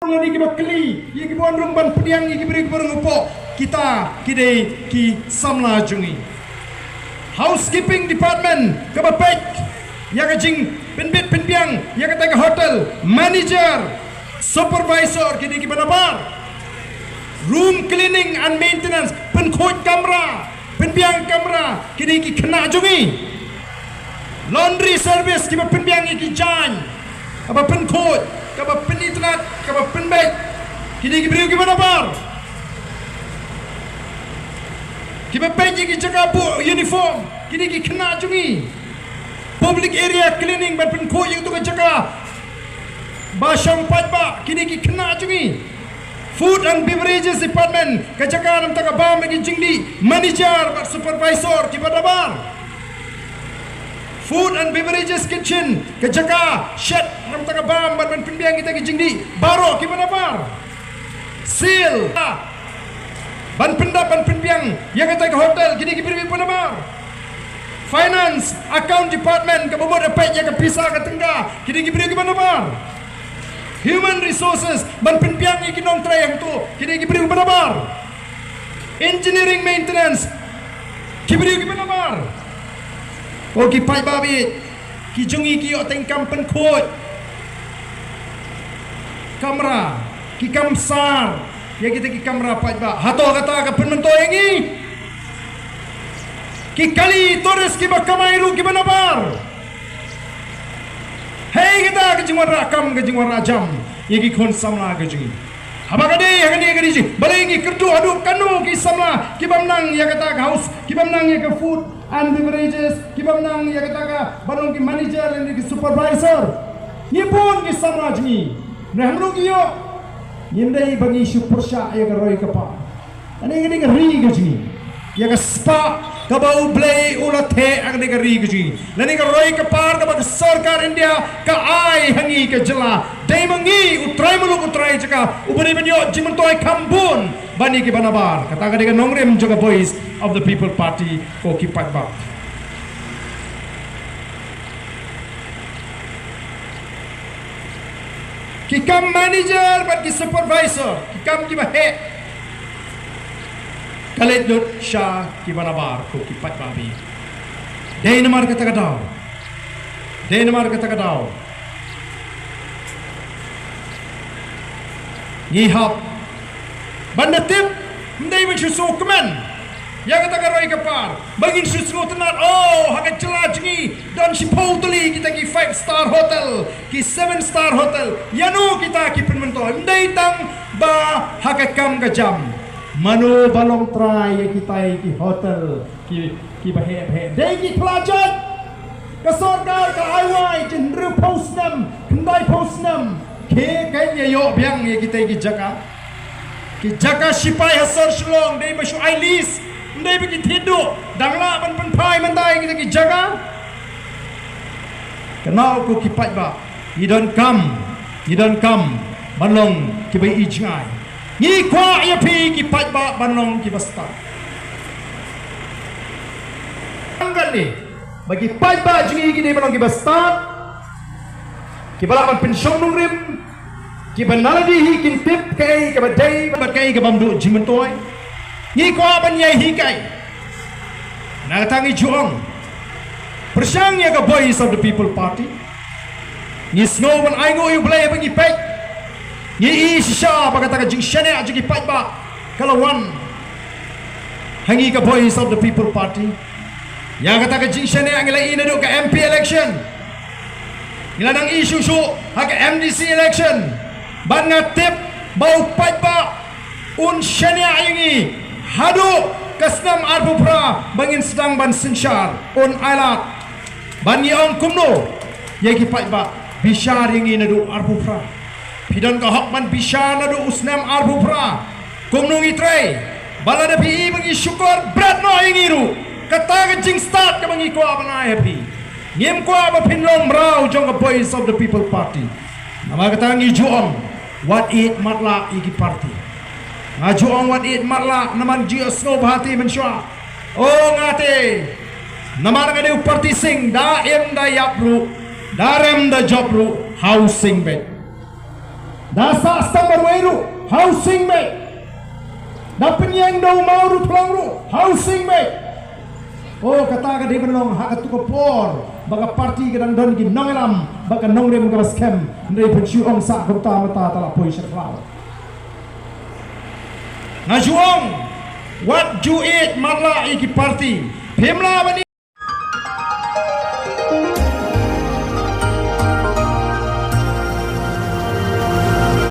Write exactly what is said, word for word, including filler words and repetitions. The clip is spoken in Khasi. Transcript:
Lane kiba kylli ïa kiba wan rung ban pdiang ïa ki briew kiba rung hapoh, kita ki dei ki samla jong ngi. Housekeeping department kaba peit ïa ka jingpynbit pynbiang ïa kata ka hotel, manager, supervisor, ki dei kiba nabar. Room cleaning and maintenance, pynkhuid kamra, pynbiang kamra, ki dei ki khynnah jong ngi. Laundry service, kiba pynbiang ïa ki jaiñ, kaba pynkhuid, kaba pynitynnad, kaba pynbeit, ki dei ki briew kiba nabar. Kiba peit ïa ki jaka buh uniform, ki dei ki khynnah jong ngi. Public area cleaning, ban pynkhuid ïa katu ka jaka ba shong paidbah, ki dei ki khynnah jong ngi. Food and Beverages Department, ka jaka namar kata ka bam ïa ki jingdih, manager bad supervisor kiba nabar. Food and Beverages Kitchen, ka jaka shet namar kata ka bam bad ban pynbiang kita ki jingdih, baroh kiba nabar. Seal, ban pyndap ban pynbiang ïa kata ka hotel, ki dei ki briew kiba nabar. Finance, account department, kaba mut ban peit ïa ka pisa ka tyngka, ki dei ki briew kiba nabar. Human resources, ban pynbiang ïa ki nongtrei hangto, ki dei ki briew kiba nabar. Engineering maintenance, ki briew kiba nabar. Ko ki paidbah, ki jong ngi ki ïoh tang kam pynkhuid kamra, ki kam sar ïa kita ki kamra paidbah. Hato kata ka pynmyntoi ïa ngi? Ki kali tourist kiba kamai ruh kiba nabar. Hei kata ka jingwanrah kam, ka jingwanrah jam ïa ki khun samla ka jong ngi. Haba ka dei ha kane ka dei ji, balei ngi kyrduh haduh kano ki samla kibym nang ïa kata ka house, kibym nang ïa ka food and beverages, kibym nang ïa kata ka ban long ki manager lane ki supervisor? Ngi bun ki samla jong ngi. Ngi hangno ki ïoh? Ngim dei ba ngi shu pyrshah ïa ka roi ka par. Kane ka dei ka ri ka jong ngi. Ïa ka spah kaba U Blei u la theh ha kane ka ri ka jong ngi, lane ka roi ka par kaba ka sorkar India ka ai ha ngi ka jylla. Dei ma ngi, U Trai muluk U Trai jaka uba dei ban ïoh jingmyntoi kham bun ban ïa kiba nabar. Kata ka dei ka nongrim jong ka Voice of the People Party, ko ki paidbah. Ki kam manager bad ki supervisor, ki kam kiba heh, ka leit lut sha kiba nabar, ko ki paidbah. Dei namar kata ka daw, dei namar kata ka daw ngi hap ban da tip, ym dei ban shu sngewkmen ïa kata ka roi ka par, ba ngin shu sngewtynnad, oh, ha ka jylla jong ngi don shiphew tylli kita ki five star hotel, ki seven star hotel. Ïano kita ki pynmyntoi? Ym dei tang ba ha ka kam ka jam. Mano ba long trai ïa kita ki hotel, ki, kiba heh ba heh? Dei ki khlajat. Ka sorkar ka ai wai jin hynriewphew snem, khyndaiphew snem. Ki kan ïa ïoh biang ïa kita ki jaka. Ki jaka shipai ha sor Shillong, dei ba shu ai lease, ym dei ba ki thied duh, dang lah ban pynphai mynta ïa kita ki jaka. Kynmaw, ko ki paidbah, ngi donkam, ngi donkam ban long kiba ïohi jngai. Ngi kwah ïa phi ki paidbah ban long kiba stad. Tang kane, ba ki paidbah jong ngi ki dei ban long kiba stad, kiba lah ban pynshong nongrim, kiba na lade hi kin tip kaei kaba dei bad kaei kabym duh jingmyntoi. Ngi kwah ban ïai hikai. Na kata ngi ju ong, pyrshang ïa ka Voice of the People Party, ngi sngew ban ainguh ïa U Blei ba ngi peit. Ngi i shisha ba kata ka jingshaniah jong ki paidbah ka la wan ha ngi ka Voice of the People Party. Ïa kata ka jingshaniah ngi la i naduh ka M P election, ngi la dang i shuh shuh ha ka M D C election. Bad nga tip ba u paidbah un shaniah ïa ngi haduh ka snem arphew phra ba ngin sdang ban synshar. Un ailad. Bad ngi ong kumno ïa ki paidbah? Bishar ïa ngi naduh arphew phra. Phi don ka hok ban bishar naduh u snem arphew phra. Kumno ngi trei? Ba lada phi i ba ngi shukor bret noh ïa ngi ruh, kata ka jingstad kaba ngi kwah ban ai ha phi. Ngim kwah ba phin long mraw jong ka Voice of the People Party. Namar kata ngi ju ong, wat ïeit matlah ïa ki party. Nga ju ong wat ïeit matlah namar ngi ju ïohsngew bha te mynshuwa. O nga te, namar nga dei u party sing, da im da ïap ruh, da rem da jop ruh, ha u sing beit. Da sah stamp Wei ruh ha u sing beit. Da pynïeng da u maw ruh tlang ruh ha u sing beit. O kata ka dei ban long ha katu ka por ba ka party ka dang don ki nongïalam bad ka nongrim kaba skhem. Hynrei phin shu ong sa kumta mynta ta la poi sha khlaw. Nga shu ong wat ju ïeit matlah ïa ki party. Phim lah ban